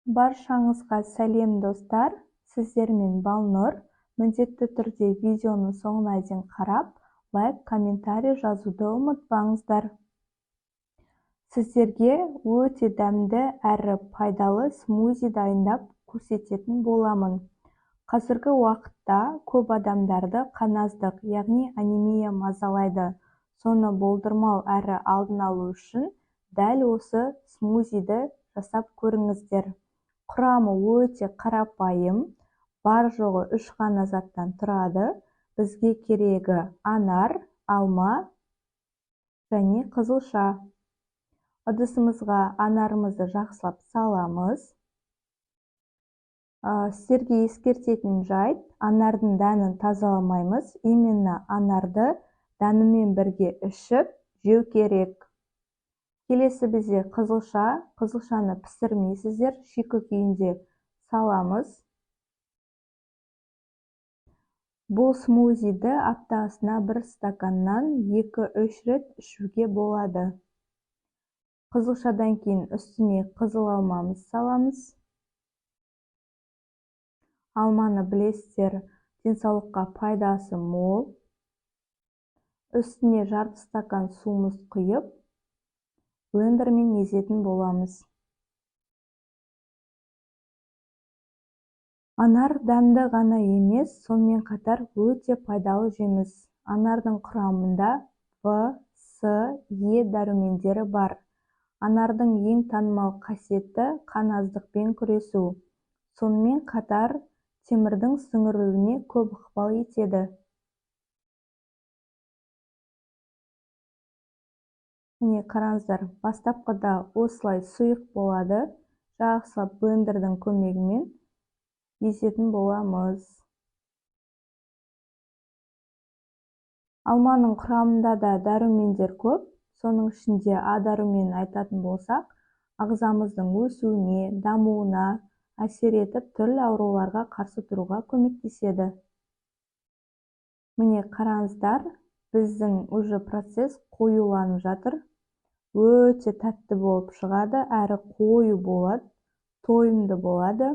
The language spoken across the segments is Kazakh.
Баршаңызға сәлем достар, сіздермен Балнұр. Міндетті түрде видеоның соңына дейін қарап, лайк, комментарий жазуды ұмытпаңыздар. Сіздерге өте дәмді әрі пайдалы смузи дайындап көрсететін боламын. Қазіргі уақытта көп адамдарды қаназдық, яғни анемия мазалайды. Соны болдырмау әрі алдын алу үшін дәл осы смузиді жасап көріңіздер. Құрамы өте қарапайым, бар жоғы 3 ғана заттан тұрады. Бізге керегі анар, алма және қызылша. Ыдысымызға анарымызды жақсылап саламыз. Сіздерге ескертетін жайт, анардың дәнін тазаламаймыз. Именно анарды дәнімен бірге ішіп жеу керек. Келесі бізде қызылша. Қызылшаны пісірмейсіздер, шикі күйінде саламыз. Бұл смузиді аптасына 1 стаканнан 2-3 рет ішуге болады. Қызылшадан кейін үстіне қызыл алмамыз саламыз. Алманы білесіздер, денсаулыққа пайдасы мол. Үстіне жарты стакан суымыз құйып, блендермен езетін боламыз. Анар дәмді ғана емес, сонымен қатар өте пайдалы жеміс. Анардың құрамында В, С, Е дәрумендері бар. Анардың ең танымал қасиеті қаназдықпен күресу. Сонымен қатар темірдің сіңірілуіне көп ықпал етеді. Міне қараңыздар, бастапқыда осылай сұйық болады. Жақсылап блендердің көмегімен езетін боламыз. Алманың құрамында да дәрумендер көп. Соның ішінде А дәруменін айтатын болсақ, ағзамыздың өсуіне, дамуына әсер етіп, түрлі ауруларға қарсы тұруға көмектеседі. Міне қараңыздар, біздің уже процесс қоюланып жатыр. Өте тәтті болып шығады, әрі қою болады, тойымды болады.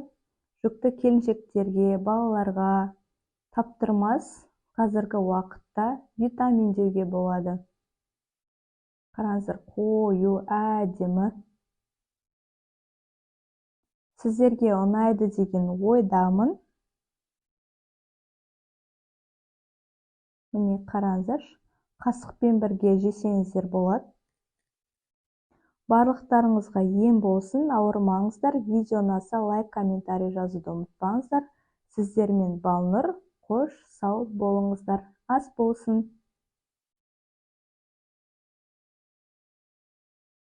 Жүкті келіншектерге, балаларға таптырмас қазіргі уақытта витамин деуге болады. Қараңыздар, қою, әдемі. Сіздерге ұнайды деген ойдамын. Міне қараңыздар, қасықпен бірге жесеңіздер болады. Барлықтарыңызға ем болсын, ауырмаңыздар. Видео ұнаса лайк, комментарий жазуды ұмытпаңыздар. Сіздермен Балнұр, қош сау болыңыздар. Ас болсын.